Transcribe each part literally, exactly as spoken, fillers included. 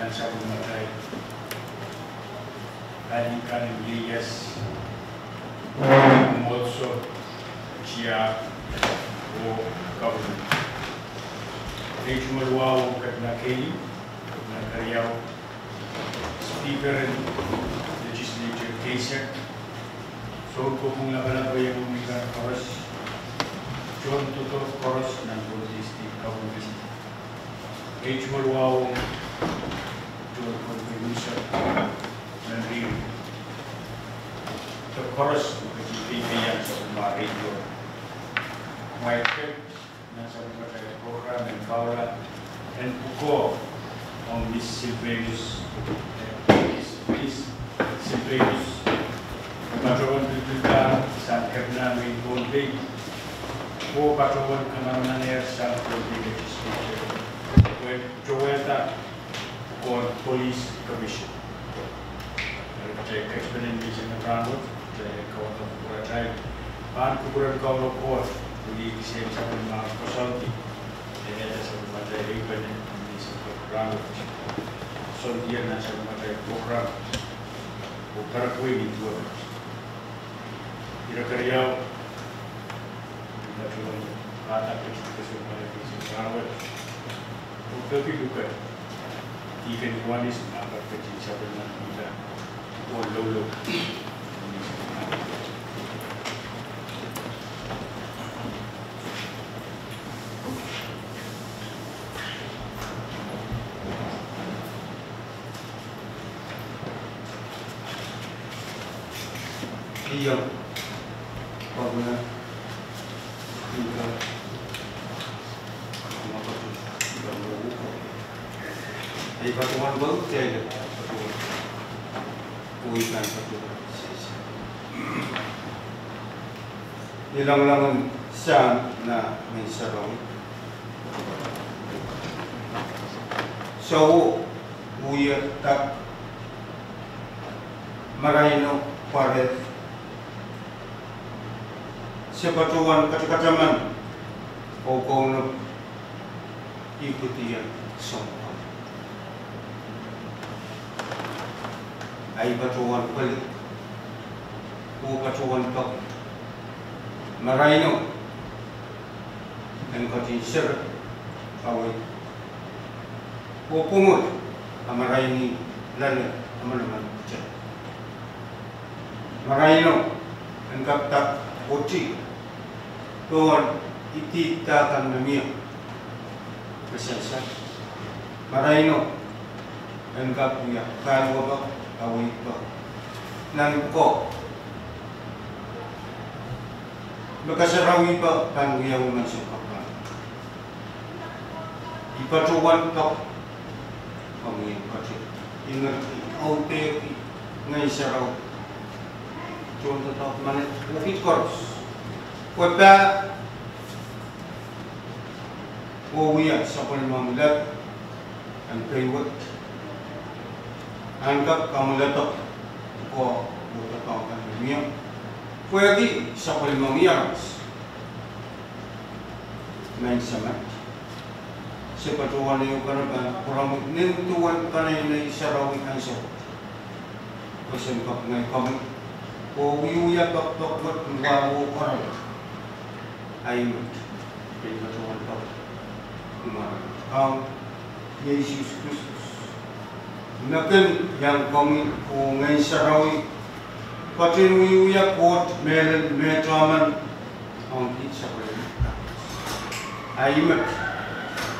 Sapwellimatail pali kan en ieias, mwomwohdiso, tiahk, oh government. Ei tungoal wahu ong Kepina Kelly, Kepina keriau, Speaker en Legislature keisek, Sounkopwung Lapalap, oh iangahki kan koaros, tohn doadoahk koaros nan Pohnpei State Government. Ei tungoal wahu ong tohn Pohnpei News, nan riri, de koaros me ketin peipeiong sapwellime radio. Mwail kepit nan sapwellimatail program en kaula en pwukoa ong Miss Sylvanus, eh, Miss, Miss Sylvanus, patohwan pilipildahr sang Kepina en wehin Pohnpei, oh patohwan kamanaman sang Pohnpei Legislature, pwe towehda pwukoahn Police Commission. Eri kitail ketipene ni menseng en rahnwet, kitail en kaunopada, kitail pahn kupwuren Kauno Koht, pwe ih kisehn sapwellimatail koasoandi, eh, sapwellimatail ehupene ni menseng en rahnwet. Soangen nan sapwellimatail program, oh pahrek wei ni duwehte. Ire keriau, I patohwan padahk ketikihdo sang ni menseng en rahnwet, oh peki luke Deacon Ioanis me pahn ketin sapwellimanihda oh loulou. Iang, pahn wia, ika, ma pahn, ika, ma pahn, ei patohwan pahn, kitail patohwan, oh I pahn patohwan sehse. Ni lamalam en Sahm nan Ngehn Sarawi, Soh, wia, dak, maraino, pwarer, se patohwan katakataman oh kaunop ipwidi en sounpar. Ahi patohwan pwelek, oh patohwan peki maraino en ketin sere, awe, oh pwungol, a maraini loale, a manaman kitail. Maraino en kak dak oti pohn idihda kan me mie, me sansal. Maraino en kak wia kaluwepe, kaweidpe nan pwukoa me kasarawipe pahn wiawi nan sounpar. I patohwan peki, komwi en kak, I men audehki Ngehn Sarawi, tohndoadoahk, manaman, oh kiht koaros, pwe pahn, oh wia sapwellimomwi lel en keieu wet, en kak kamwalehda pwukoa oh doadoahk kan me mie, pwehki sapwellimomwi aramas. Maing Samat, se patohwan ehupene pahn kupwuromwi nin duwen peneinei sarawi ansou wet, pwe sen kapinga komwi oh wiewia pekipek wet ni wahu oh aramas. Ahi met, I patohwan peki ni mwaren Kaun Sises Kristus. Me kin iang komwi oh Ngehn Sarawi ketin wiewia Koht mehlel mehte emen ong kiht sapwellime. Ahi met,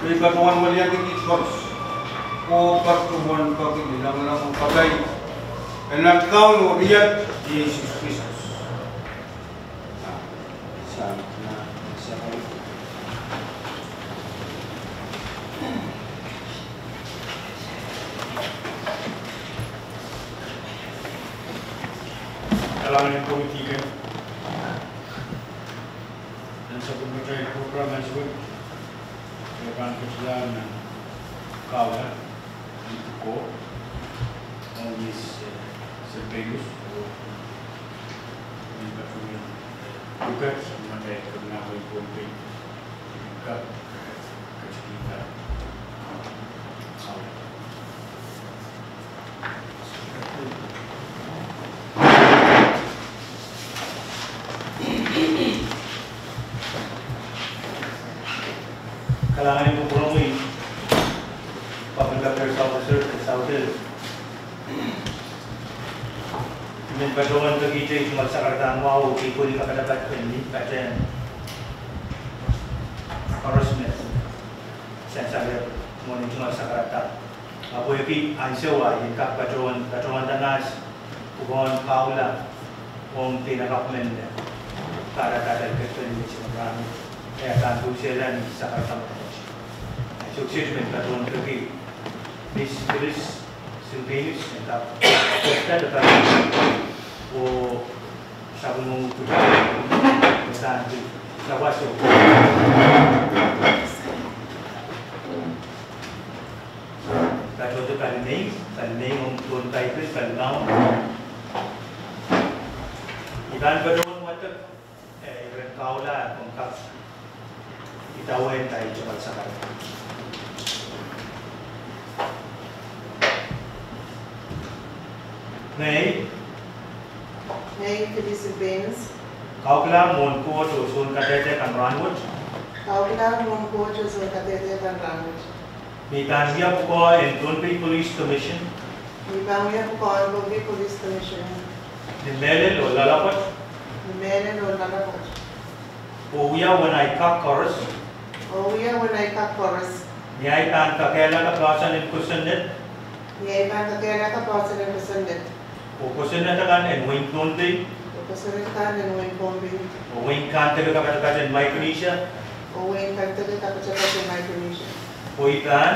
me I patohwan weliandi kiht koaros oh patohwan peki ni lamalam oh kapai en at Kaun oh Riat Sises Kristus. Kalahngan en komwi Deacon, nan sapwellimatail program ansou wet, I pahn ketilahng nan kaula en pwukoa ong Miss, eh, Sylvanus, oh I men patohwan, eh, luke sapwellimatail Kepina en Pohnpei, kak ketikihda. Patohwan pekihte tungoal sakaradahn wahu, kei pwehki kapatapat en ni patehng koaros me sansal mwohn tungoal sakarada. Ahpw pwehki ansou ahi, I en kak patohwan, patohwan dahme I pwukoahn kahula ong dene kapw men me kahrehda atail kepel ni menseng rahn wet, eh, pahn pwungsehla ni sakarada mwotomwot. Ansou kiset I men patohwan peki Miss Phyllis Sylvanus en kak peki, oh sapwellimomwi pwutak, me pahn pil sawas oh patohdo pali mei, pali mei ong pohn Paipel, pali maun. I pahn patohwan wadek, eh, iren kahula, komw kak idawehn atail tungoal sakarada. Ngehi, ngehi Phyllis Sylvanus, kaukila mwohn Koht oh soun kadehde kan rahn wet. Kaukila mwohn Koht oh soun kadehde kan rahn wet. Me I pahn wia pwukoa en Pohnpei Police Commission. Me I pahn wia pwukoa en Pohnpei Police Commission. Ni mehlel oh loalopwoat. Ni mehlel oh loalopwoat. Oh wia weneik kak koaros. Oh wia weneik kak koaros. Ni ahi pahn kakehlaka poahsoan en kosonned. Ni ahi pahn kakehlaka poahsoan en kosonned. Oh kosonned akan en wehin Pohnpei. Oh kosonned akan en wehin Pohnpei. Oh wehin kandeke kapatapat en Micronesia. Oh wehin kandeke kapatapat en Micronesia. Oh I pahn.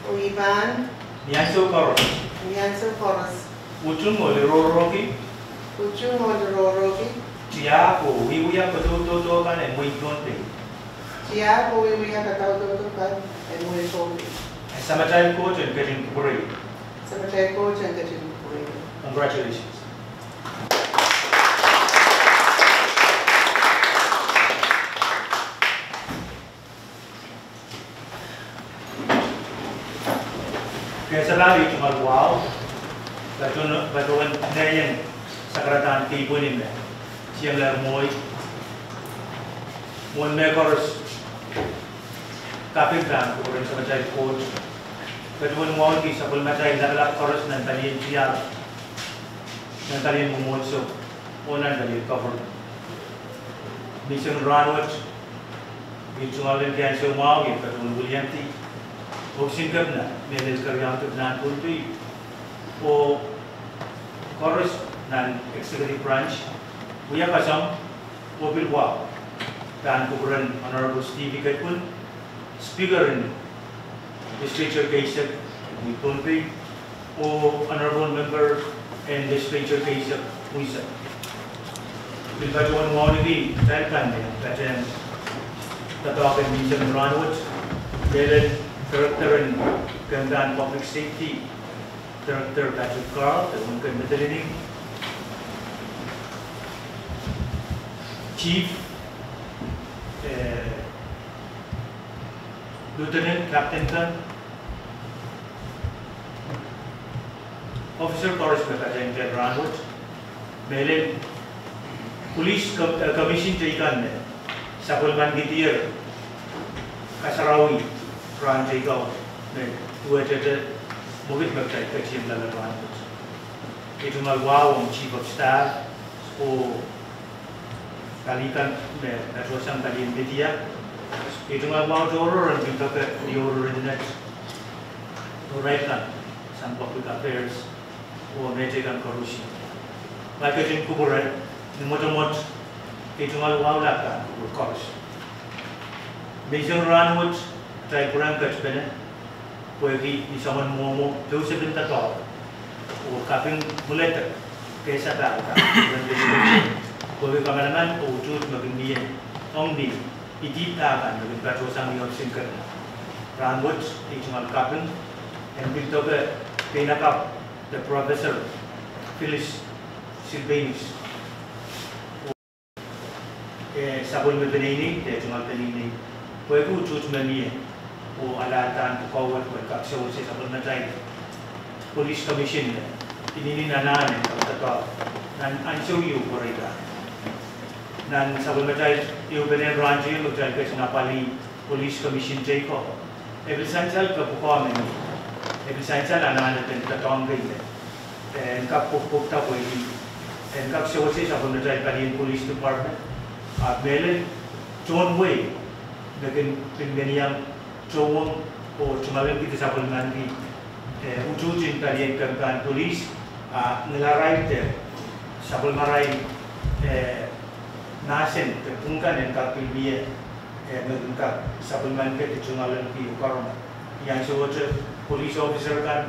Oh I pahn. Ni ansou koaros. Ni ansou koaros. Utung oh lirohrohki. Utung oh lirohrohki. Tiahk oh wiewia kadaudokdo kan en wehin Pohnpei. Tiahk oh wiewia kadaudokdo kan en wehin Pohnpei. Samatail Koht en ketin kupwurei. Samatail Koht en ketin kupwurei. Congratulations. Kesempwal tungoal wahu, patohwan, patohwan ngehi en sakaradahn kei pwihn me tiengla mwohi. Mwohn mehkoaros, kaping pahn kupwuren Samatail Koht. Patohwan wauneki sapwellimatail lapalap koaros nan palien tiahk, nan palien mwomwohdiso, oh nan palien government. Menseng rahn wet, I tungoal en ansou mwahu I patohwan wiliandi Ohpis en Kepina, mehlel keriaun kepinahn Pohnpei, oh koaros nan executive branch, wia kasam oh pil wahu pahn kupwuren Honorable Steve Ketwin, Speaker en Legislature keisek en Pohnpei, oh Honorable Member en Legislature keisek unsek. Pil patohwan wauneki kitail kan me patehng doadoahk en menseng rahn wet, mehlel Director en kempahn Public Safety, Director Patrick Carl, de unsek medilin Chief, eh, Lieutenant Captain kan, officer koaros me patehng rahn wet, mehlel Police Com-, eh, Commission teikan me sapwellimankidier kasarawi rahn teiko me duwehte mwekid me kitail ketin loale rahn wet. Kei tungoal wahu ong Chief of Staff oh pali kan me patohsang palien media. Kei tungoal wahu tohrohr en pil doke ni ohl en Senate, oh irail kan sang Public Affairs oh mehteikan koaros. Ma I ketin kupwure ni mwotomwot, kei tungoal wahu lap pahn kupwur koaros. Menseng rahn wet, kitail pwurehng ketipene pwehki ni soangen mwomwo, peusepin doadoahk oh kaping mwuledek, kesapahl kan, pwehki kamanaman oh utuht me kin mie ong ni idihp kan me kin patohsang ni Ohpis en Kepina. Rahn wet, kei tungoal kaping en pil doke peinakapw de Professor Phyllis Sylvanus, eh, sapwellime peneinei, de tungoal peneinei, pwehki utuht me mie oh alahldahn pwukoa wet pwe kak sewese sapwellimatail Police Commission me inenen anahn en kak doadoahk nan ansou ieu pwereida. Nan sapwellimatail ehupenen rahn teio me kitail ketin apwalih Police Commission teiko, e pil sansal pwe pwukoa me mie, e pil sansal anahn en doadoahk kei me, eh, en kak pwukpwukda pwehki En kak sewese sapwellimatail palien police department, ahpw mehlel tohn wehi me kin pil men iang towong oh tungoalenki de sapwellimaniki, eh, utuht en palien kempen police, a ngihlarail de sapwellimarail, eh, mahsen de pwung kan en kak pil mie, eh, me kin kak sapwellimaniki de tungoalenki oh karonge. Ni ansou wet police officer kan,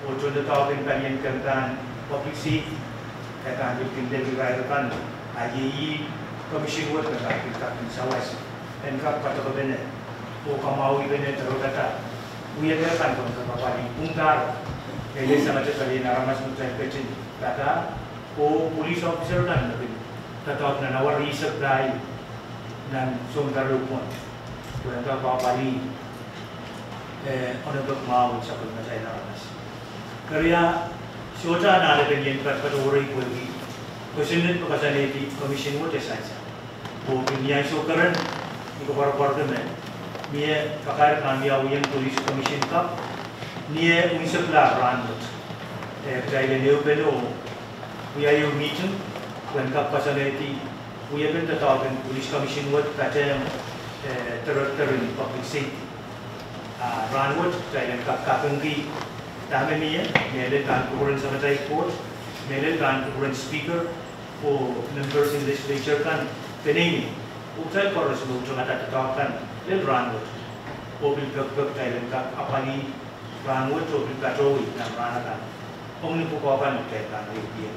oh tohndoadoahk en palien kempen public safety, e pahn pil kin lel irail kan, a iei commission wet me pahn pil kak kin sawas en kak padokepene oh kamwahwihpene doaropahda wiepe kan pwehn kak apwalih pwungpar, e lel samatail palien aramas me kitail ketin padahk, oh police officer kan me kin doadoahk nan awa rieisek pahieu nan sounpar ehu pwon, pwehn kak apwalih, eh, onopek mwahu en sapwellimatail aramas. Eri ia, sohte anahne pen ien patpatohrei pwehki kosonned me koasoanehdi commission wet e sansal. Oh pil ni ansou keren, I koapworopworki me mie pakair pahn wiawi ieng police commission kapw ni eh unsekla rahnwet. Eh, kitail en ehupene oh wia ehu mihting pwehn kak koasoanehdi wiepen doadoahk en police commission wet patehng, eh, director en public safety. A rahnwet kitail en kak kapingki dahme mie, mehlel pahn kupwuren samatail court, mehlel pahn kupwuren speaker, oh members en legislature kan peneinei, oh kitail koaros me utungada doadoahk kan lel rahnwet, oh pil pekipek kitail en kak apwalih rahnwet oh pil patohwei nan rahn akan, ong ni pwukoa kan me kitail pahn wehwehki.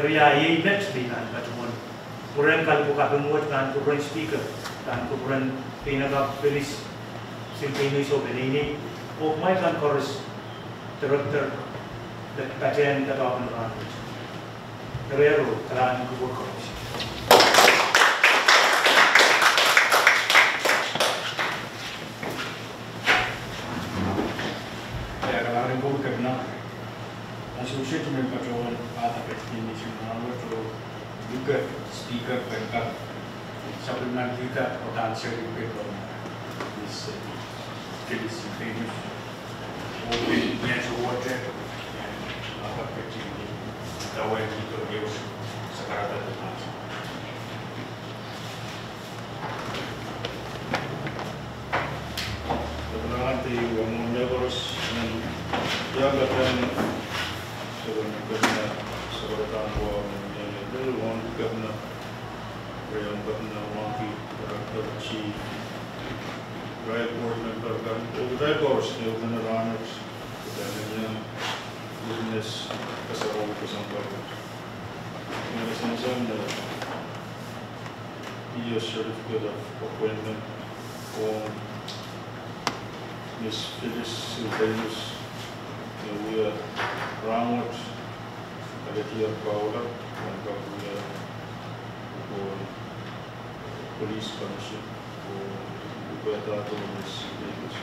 Eri ia, iei met me I pahn patohwan kupwuren kalipw kaping wet, pahn kupwuren speaker, pahn kupwuren Peinakapw Phyllis Silvanus oh peneinei, oh kumwail kan koaros director me patehng doadoahk en rahnwet. Eri ia, kalahngan en kupwur koaros. Ia, kalahngan en kupwur Kepina. Ansou wet I men patohwan ahda ketikihong ni rahnwet oh luke speaker pwehn kak sapwellimanikihda uhdahn seri pil, Miss Phyllis Silvanus. Oh pil ni ansou wet, ia, ahda ketikihong ni, dawehn kihdo ehu sakarada de mahs. Kepina, ahpw I wia mwohn mehkoaros en iang patehng sapwellimen Kepina, sapwellimen Kepina, Kepina, Kepina Wangki, Director, Chief, irail board member kan, oh kitail koaros me ehupene rahnwet, kitail en iang witness kasarawi kesempwal wet. Ni ansou me I a certificate of appointment ong Miss Phyllis Silvanus me wia rahnwet, alehdi kaula, pwehn kak wia pwukoa police commission, oh pwukoa Miss Silvanus.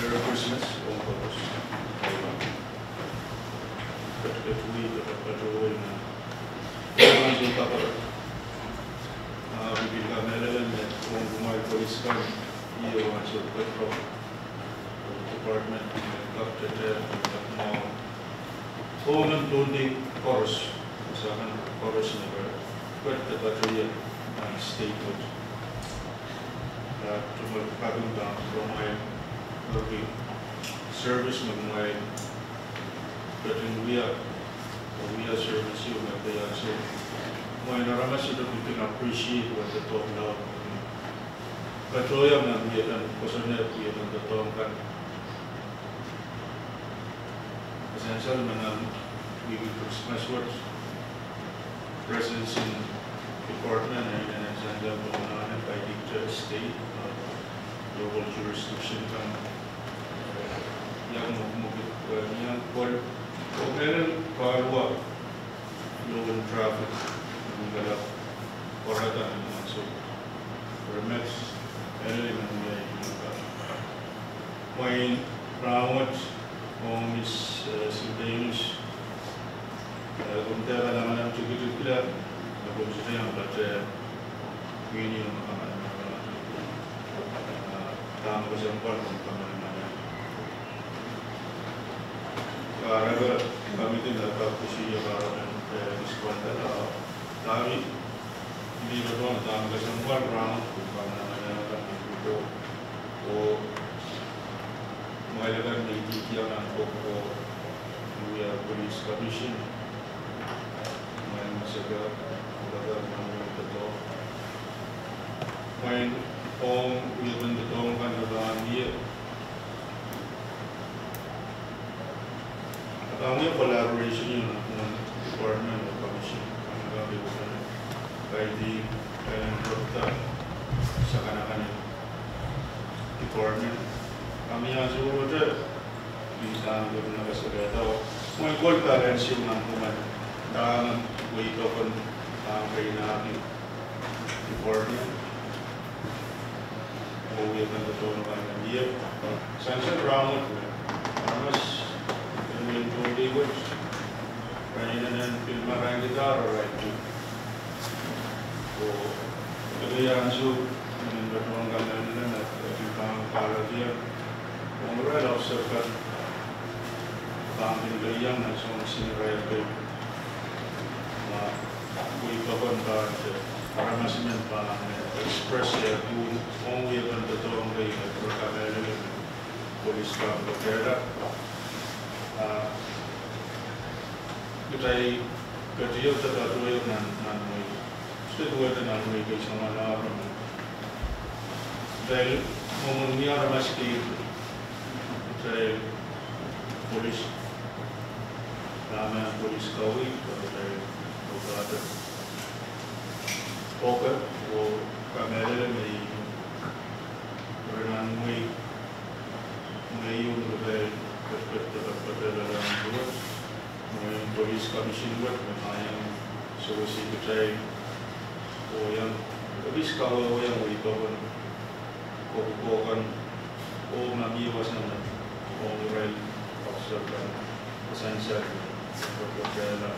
Merry Christmas, ong koaros. Ketiket wei, ketiket wei nan ansou kaperen. Ah, I pil kamehlele me ong kumwail police kan, iei ansou patrol department, kapw tete, kapw mwahu. Oh men tohnlih koaros, sang kan koaros me pahn, pahn de patrol nan state wet. Ah, tungoal kaping kan kumwail, okay, service me kumwail ketin wia, wia service ieu me pahn iang se. Kumwail aramas ieu pil kin appreciate wehwehn doadoahk laud. Patrol ieu me wia kan, koasoane wia kan doadoahk kan. Esensial me nan wihk en Krismas wet, presence en department, eh, esensial me nan en kaidehn state, eh, local jurisdiction kan, eh, iang mwekmwekid, eh, iang pwel, oh pil kaluwa, local traffic, me kalap. Korada nan ansou. Remet, ele nan mie ikan. Mwein rahnwet ong Miss, eh, Silvanus, eh, komw dehr lamalam tikitik pil, eh, komw sohte iang pahn, eh, mihmi oh kamalamalahng, eh, dahme kesempwal komw kamalamalahng. Kahrepe, komw kin, eh, kak kihsang ie kahrepen, eh, Miss Kwanda, eh, dahme I patohwan dahme kesempwal rahnwet, komw kamalamalahng kan me I patohwan. Oh, mwail akan me I kihkihong nan kokohp, wia Police Commission, mwail masak, oh, pwukat, mwail doadoahk. Mwein ong wiepen doadoahk kan me pahn ie. Ahpw wia collaboration ieu nan department oh commission, ahpw kaidehn, kaidehn rokta, sakanakan department. Ahpw ni ansou wet, pil dahme I pahn kasalehda, mwein kol balance ieu nan pwungen, dahme wehi pokon, dahme kainaki department. Oh wiepen doadoahk kan me I ie. Sansal rahnwet me aramas en wehin Pohnpei wet, re inenen pil marainkidahr arail tu. Oh ekei ansou, mehn doadoahk kan me inenen, eh, pil pahn kahrepe, ong irail officer kan, pahn kin lelohng nan sounpwong irail kei. Ma wehi pokon pahn, eh, aramas men pahn, eh, express, eh, pwung ong wiepen doadoahk kei, eh, pwe kamehlele me polis kan pahn kehlail. Ah, kitail ketieu de patohwan nan, nan mwehi. Sohte duwehte nan mwehi kei samwalahro. Kitail mwomwen mie aramas kei, kitail polis, dahme polis kaweid, kitail pahn kak poke oh kamehlele me ih ren nan mwehi, mwehi oh kitail patohwan, patohwan, patohwan nan mwehi. Mwein Police Commission wet me pahn iang sewese kitail oh iang ekis kawehwehiong wehi pokon kokohp kan oh ma mie wasa me ong irail officer kan sansal me patohwan kehlail.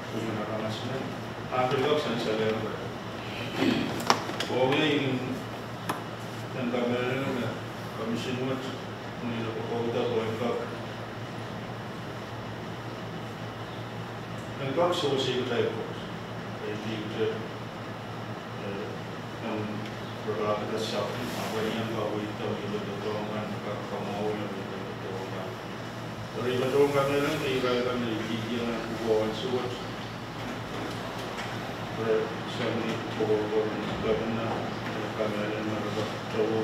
Pwungen aramas men, ahpw pil kak sansal ehu. Oh mie I kin kamehlele me commission wet, mwein e pwokouda pwe en kak, en kak sewese kitail pwoat. Kaidehn kitail, eh, en pwurala kitail sapwung, ahpw en iang kaweidda wiepen doadoahk kan, kak kamwahuiong wiepen doadoahk kan. Eri I patohwan kamehlele me irail kan me I kihkihong nan pwukoa ansou wet, re sang ni koapworopwor en governor, eh, kamehlele me re kak towe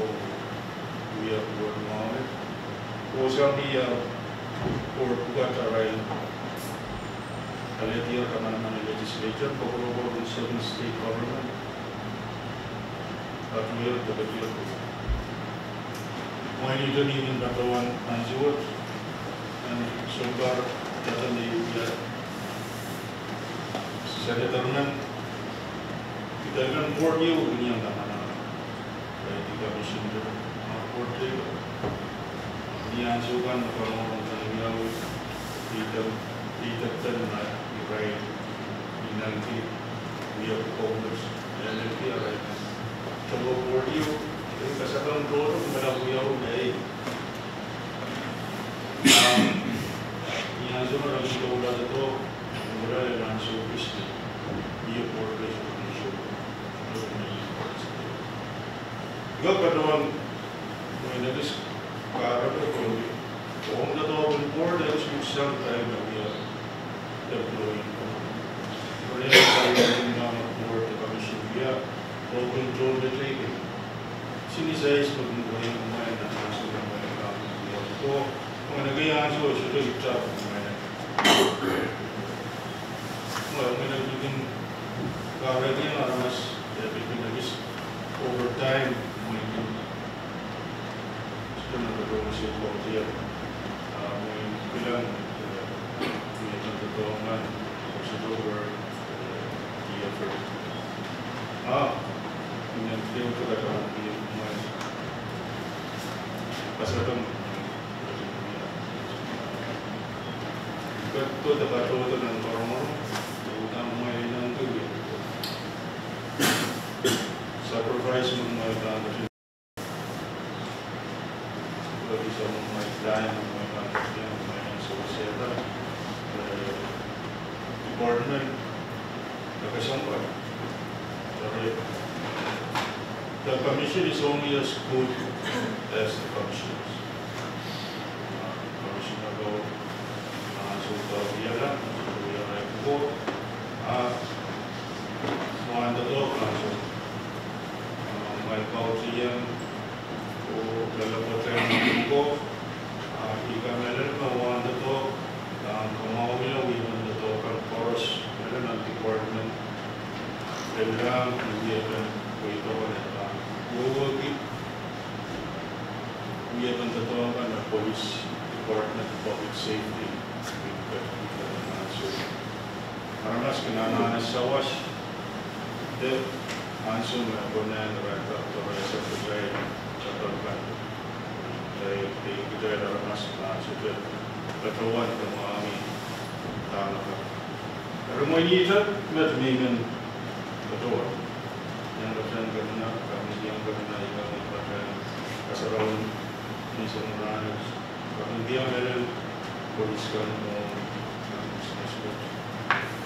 wia pwukoa mwahu. Oh sang ni, eh, koapworopwor pwukat arail alehdi kamanaman en legislature, koapworopwor en seven state government. Patohwan, patohwan. Mwein I patohwan ansou wet, nan sounpar dahme I wia senator men, kitail kan board ieu kin iang kamanaman. Kaidehn commission de, ah, board ieu. Ni ansou kan me pahn rong kan wiawi, I dehr, I dehr pil ma irail, I nanki, wia pwukoa wet, eh, nanki arail kan. Towe board ieu, eh, kasapan board, me la wiawi me ei. Ah, ni ansou me I nanki doula doadoahk, doula nan ansou kis, wia board ieu, I kak patohwan, mwein ekis kahrepe pwe ong doadoahk en board ekis uksang kitail me wia employee. Pwe irail kan me board de commission wia, oh kin tohnlete kitail. Signify me kin wia mwein nan ansou me mwein kan wia. Oh mwein ekei ansou sohte ita mwein. Well, mwein ekis kin kahrehki aramas, eh, pil kin ekis overtime, mwein kin spend a little bit of time, ah, mwein kilang, eh, mwein doadoahk kan, also over, eh, the effort. Kat tohto patohdo nan rongorong, udahn mwein nan duwe. Sacrifice me mwein nan duwe. Pwehki soangen mwein nan duwe, mwein nan duwe, mwein nan duwe, eh, department, kesempwal. Sorry. The commission is only as good as the commissioners. Uh, commissioner ko, uh, ansou ko wiahla, wiahla ko, uh, wahn doadoahk ansou. Uh, mwein kautien, oh, lella poten ko, uh, I kamehlele me wahn doadoahk, uh, kamwahwihala wiepen doadoahk kan koaros, lella nan department, lella wiepen, wiepen, uh, wehwehki wiepen doadoahk kan me police department, public safety, wiepen, wiepen, uh, so, aramas kin anahne sawas, de ansou me konehng irail kak doadoahk, irail kak doadoahk. Irail, irail kitail aramas me ansou patohwan de mwahngih dahme kak. Eri mwein ihte met me I men patohwan. Iang kitail en kemehla, kitail en kemehla, I men patohwan. Kasarawi, ni soangen rahnwet. Kitail en diar mehlel, police kan, oh, nan Christmas wet.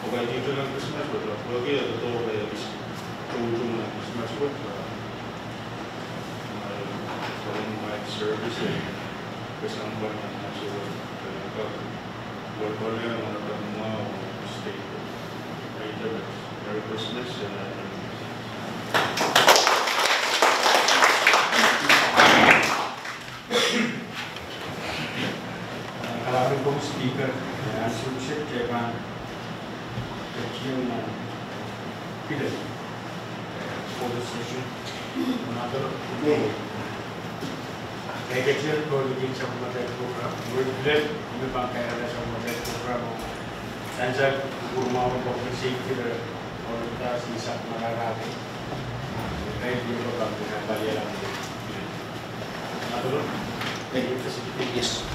Oh kaidehn nan Christmas wet, oh, pwehki e doadoahk, e kis toutou nan Christmas wet, ah, mwein, soangen mwein service, eh, kesempwal nan ansou wet, eh, kak, welcome, eh, welcome, mwahu, state. Merry Christmas, and, uh, Kalahngan komwi Speaker, eh, ansou kiset kitail pahn ketin, eh, pil, eh, photo session. Another, eh, kitail ketin pahn kin sapwellimatail program. Wet lel, me pahn kahrehda sapwellimatail program. Ansou me pwurmahn public safety, eh, oh, dah si sapwellimatail. Kitail pahn paliala. Yes.